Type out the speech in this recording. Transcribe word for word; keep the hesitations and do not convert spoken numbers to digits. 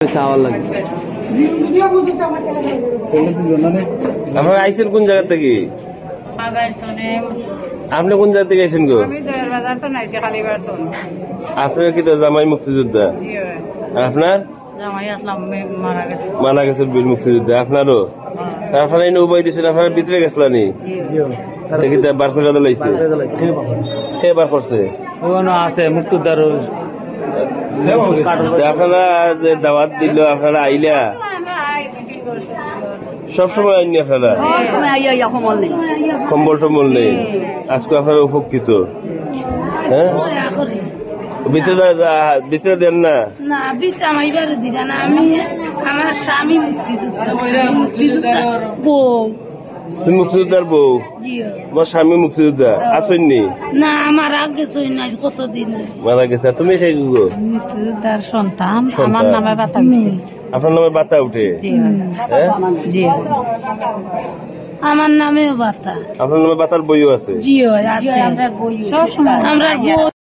চাওয়ার লাগে। আপনারা আইছেন কোন জায়গা থেকে? আপনি কোন জায়গা থেকে আইছেন গো? আমি জয়ের বাজার তো নাইছি, কালীবাড়ি তো। আপনারা কি তো জামাই মুক্তিযোদ্ধা? জি, হয়। আর আপনার? জামাই আসলাম, মে-, মারা গেছে। মারা গেছে বীর মুক্তিযোদ্ধা। আপনারও? হ্যাঁ। তা আপনারা এনে উবাই দিয়েছেন, আপনারা ভিতরে গেছিলেন নি? জি। দেখি তা বার করে দিলাইছে। বার করে দিলাইছে। কে বার করছে? ওখানে আছে মুক্তিযোদ্ধার ওই। তা আপনারা যে দাওয়াত দিল, আপনারা আইলা? সব সময় আইনি আপনারা? সব সময় আইয়া, আইয়া কম্বল নেই। কম্বল টম্বল নেই। আজকে আপনারা উপকৃত। হ্যাঁ? ভিতরে যা-, যা-, ভিতরে দেন না। না, ভিতরে আমার এবারে দিলা না। আমি, আমার স্বামী মুক্তিযোদ্ধা। মুক্তিযোদ্ধা বউ। তুমি মুক্তিযোদ্ধার বউ? জি। তোমার স্বামী মুক্তিযোদ্ধা? আছেন নি? না, আমার আগে সই নাই, কতদিন। মারা গেছে। আর তুমি কে গো? মুক্তিযোদ্ধার সন্তান, সন্তান। আমার নামে বাতা উঠছে। আপনার নামে বাতা উঠে? জি। হ্যাঁ? জি। আমার নামেও বাতা। আপনার নামে বাতার বইও আছে? জি, হয়, আছে। আমরা বই সব সময় আমরা বই